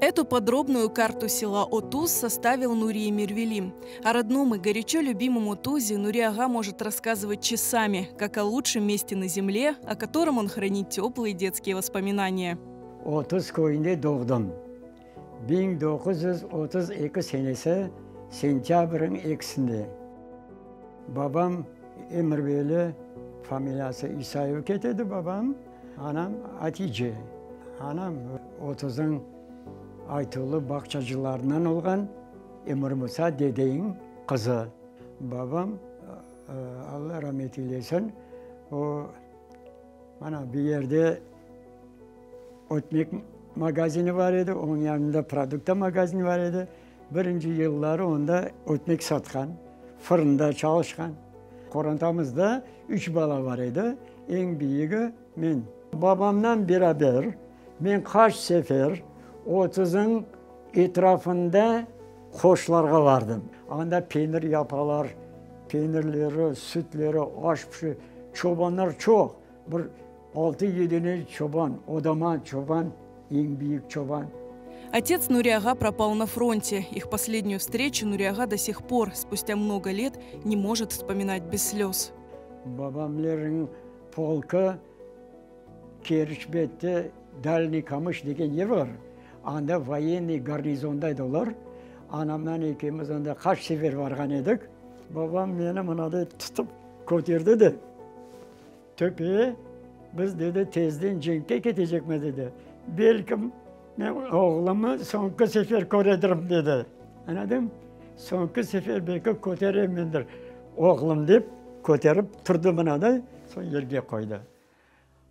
Эту подробную карту села Отуз составил Нури Эмирвели. О родном и горячо любимом Отузе Нури Ага может рассказывать часами, как о лучшем месте на земле, о котором он хранит теплые детские воспоминания. Otuz köyünde doğdım. 1932 senesi sentâbrniñ ekisinde. Babam Emirveli, familiyası İsayev ketedi babam, anam Atice. Anam Otuzıñ aytuvlı bağçacılarından olğan Emirmusa dedeyniñ qızı. Babam, Alla ramet eylesin, o, mana bu yerde ötmek magazini bar edi, onıñ yanında produkta magazini bar edi. Birinci yılları onda ötmek satqan, fırında çalışqan. Qorantamızda üç bala bar edi, eñ büyügi men. Babamnan beraber men qaç sefer Otuzıñ etrafında qoşlarğa bardım. Anda penir yapalar, penirleri, sütleri, aş pişire. Çobanlar çoq, bir altı-yedini çoban, odaman çoban, eñ büyük çoban. Отец Нури-ага пропал на фронте. Их последнюю встречу Нури-ага до сих пор, спустя много лет, не может вспоминать без слез. Babamlarnıñ polkı Keriç bette Dalniy Kamış degen yer bar, anda voyennıy garnizonda edi olar. Anamnan ekimiz anda qaç sefer barğan edik. Babam meni mınaday tutıp köterdi de, töpeye, biz, dedi, tezden cenkke ketecekmiz, dedi. Belkim, men oğlumı soñki sefer köredirim, dedi. Añladıñmı? Soñki sefer belki köterermendir oğlum dep, köterip turdı mınaday, soñ yerge qoydı.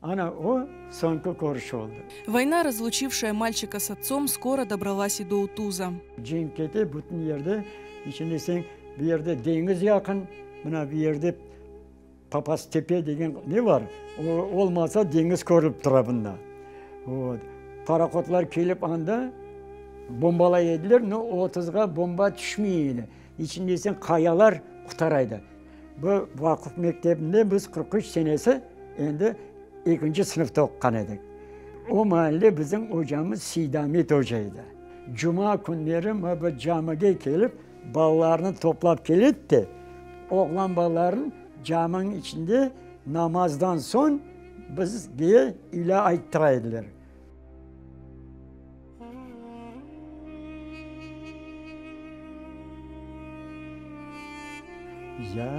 Ana o soñki körüşü oldı. Voyna, razluçivşaya malçika s otcom, skoro dobralась i do Utuza. Cenk kete bütün yerde, niçün deseñ, bu yerde deñiz yaqın, mına bu yerde Papaz Tepe degen ne bar, o olmasa deñiz körülip tura bunda. Vot. Parohodlar kelip anda bombalay ediler, no Otuzğa bomba tüşmey edi. Niçün deseñ, qayalar qutaraydı. Bu vaquf mektebinde biz 43 senesi endi ekinci sınıfta oquğan edik. O maalle bizim ocamız Seydamet oca edi. Cuma künleri bu camige kelip, balalarnı toplap keledi de, oğlan balalarnı caminiñ içinde namazdan soñ bizge ilâ ayttıra ediler. Ya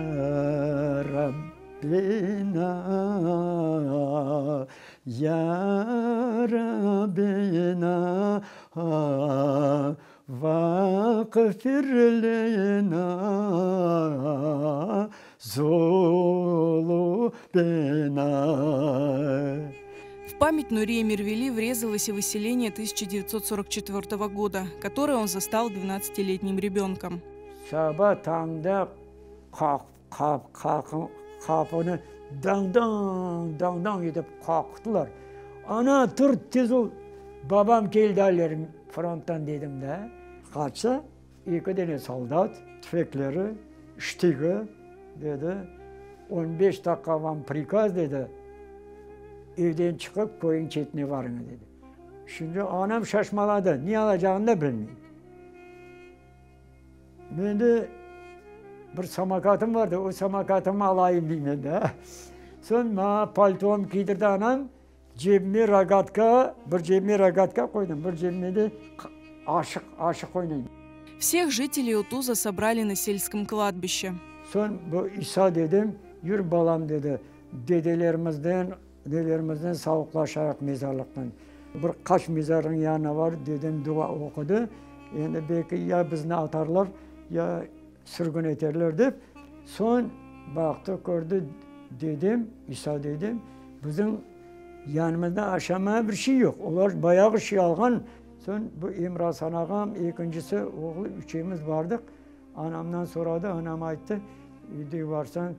Rabbena, Ya Rabbena, Vaqfir lena zulubena. В память Нури Эмирвели врезалось и выселение 1944 года, которое он застал 12-летним ребенком. Saba tañda qapını dañ-dañ, dañ-dañ etip qaqtılar. Ana, tur, tez ol, babam keldi alerim fronttan dedim da. Qaçsa, eki dene soldat, tüfekleri, ştigi, dedi, on beş daqqa vam prikaz, dedi, evden çıqıp köyniñ çetine varıñız, dedi. Şimdi anam şaşmaladı, ne alacağını da bilmey. Mende bir samokatım vardı, o samokatımı alayım deyim endi. Soñ maña paltomı kiydirdi anam, cebime rogatka, bir cebime rogatka qoydım, bir cebime de aşıq, aşıq oynayım. Всех жителей Отуза собрали на сельском кладбище. Soñ bu İsa dedem, yür balam dedi, dedelerimizden, nelerimizden sağlıqlaşayıq mezarlıqtan. Bir qaç mezarnıñ yanına barıp dedem dua oqudı, endi belki ya bizni atarlar, ya sürgün eterler dep. Soñ baqtı, kördi, dedem, İsa dedem, bizim yanımızda aşamağa bir şey yoq. Olar bayağı şey alğan. Soñ bu Emir-Asan ağam, ekincisi oğlu, üçemiz bardıq. Anamdan soradı, anam ayttı, Evde barsañ,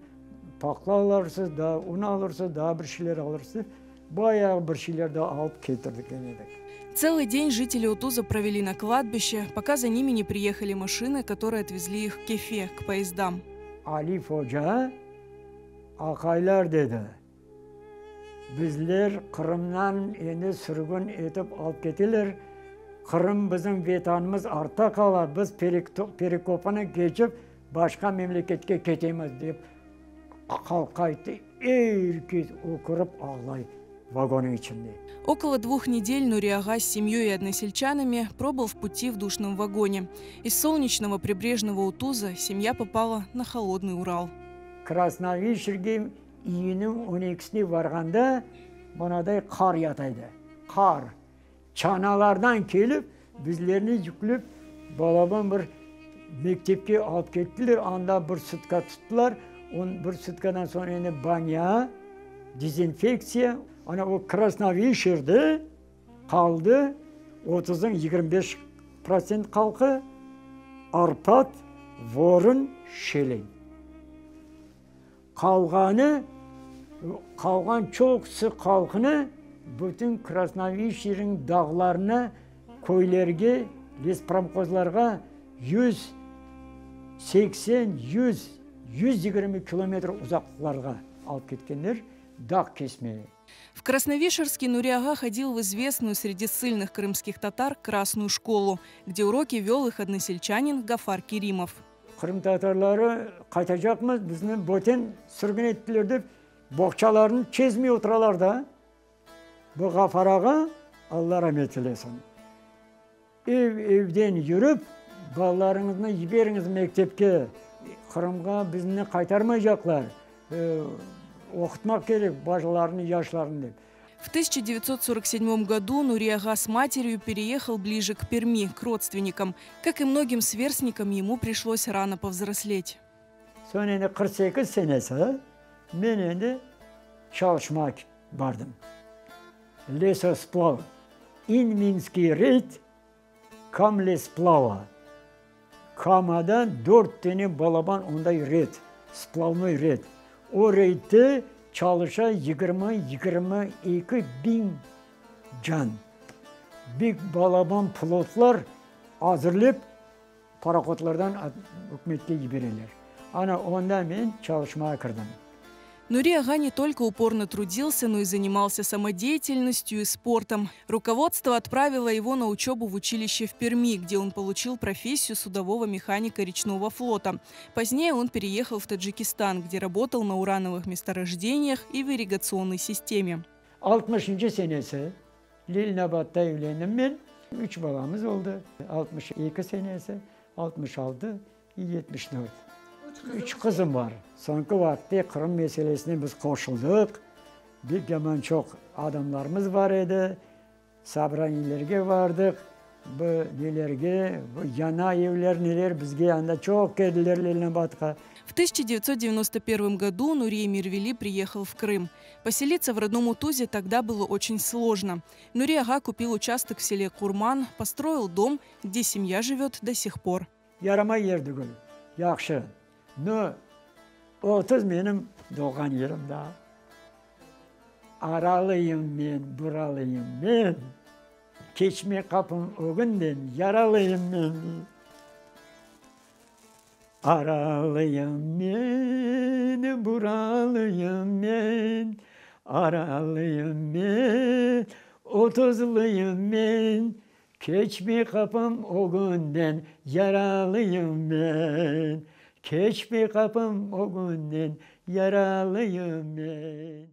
paqla alırsız, daa un alırsız, daa bir şeyler alırsız. Bayağı bir şeyler de alıp ketirdik enedik. Целый день жители Отуза провели на кладбище, пока за ними не приехали машины, которые отвезли их к Кефе, к поездам. Alif oca, Aqaylar, dedi, bizler Qırımdan endi sürgün etip alıp keteler. Qırım bizim Vetanımız artta qala, biz Perekopnı keçip başqa memleketke ketemiz, dep halqqa ayttı. Er kes ökürip ağlay vagonnıñ içinde. Около двух недель Нури-ага с семьей и односельчанами пробыл в пути в душном вагоне. Из солнечного прибрежного Утуза семья попала на холодный Урал. Krasnovişerge iyünniñ on ekisine varğanda mınaday qar yata edi. Qar. Çanalardan kelip, bizlerni yüklep, balaban bir mektepke alıp kettiler, anda bir sutka tuttılar, bir sutkadan soñ endi banâ, dezinfektsiya. Ana o Krasnovişerde qaldı otuzıñ 25% halqı, Arpat, Vorın, Şeley. Qalğanı, qalğan çoqusı halqnı bütün Krasnovişerniñ dağlarına, köylerge, lespromhozlarğa 180, 100, 120 kilometr uzaqlıqlarğa alıp ketkenler dağ kesmeye. В Красновишерске Нури-ага ходил в известную среди ссыльных крымских татар Красную школу, где уроки вел их односельчанин Гафар Керимов. Qırımtatarları qaytacaqmız, bizni böten sürgün ettiler dep, boğçalarını çezmey oturalar da. Bu Ğafar ağa, Alla ramet eylesin, ev-evden yürip, balalarıñıznı yiberiñiz mektepke, Qırımğa bizni qaytarmaycaqlar, oqutmaq kerek balalarnı, yaşlarnı dep. В 1947 году Нури-ага с матерью переехал ближе к Перми, к родственникам. Как и многим сверстникам, ему пришлось рано повзрослеть. Soñ endi 48 senesi men endi çalışmaq bardım. Лесосплав. Инминский рейд Камлесплава. Kamada dört tane balaban onday red, splавной рейд. O reydde çalışa 20-22 biñ can. Bek balaban plotlar azırlap, parohodlardan ükümetke yibereler. Ana onda men çalışmağa kirdim. Нури-ага не только упорно трудился, но и занимался самодеятельностью и спортом. Руководство отправило его на учебу в училище в Перми, где он получил профессию судового механика речного флота. Позднее он переехал в Таджикистан, где работал на урановых месторождениях и в ирригационной системе. 60 senesi Leninabadda evlendim men. Üç balamız oldı. 62 senesi, 66, 74. Üç qızım bar. Soñki vaqıtta Qırım meselesine biz qoşuldıq. Bek yaman çoq adamlarımız bar edi. Sobraniyelerge bardıq. Bu nelerge, bu yana evler neler bizge anda çoq keldiler Leninabadqa. В 1991 году Нурие Мирвели приехал в Крым. Поселиться в родном Утузе тогда было очень сложно. Нури-ага купил участок в селе Курман, построил дом, где семья живет до сих пор. Yaramay yer degil, yahşı. Но Otuz menim doğğan yerim da. Aralıyım men, buralıyım men, Keçme qapım ögünden, yaralıyım men. Aralıyım men, buralıyım men, Aralıyım men, otuzlıyım men, Keçme qapım ögünden, yaralıyım men. Keçme qapım ögünden, yaralıyım men.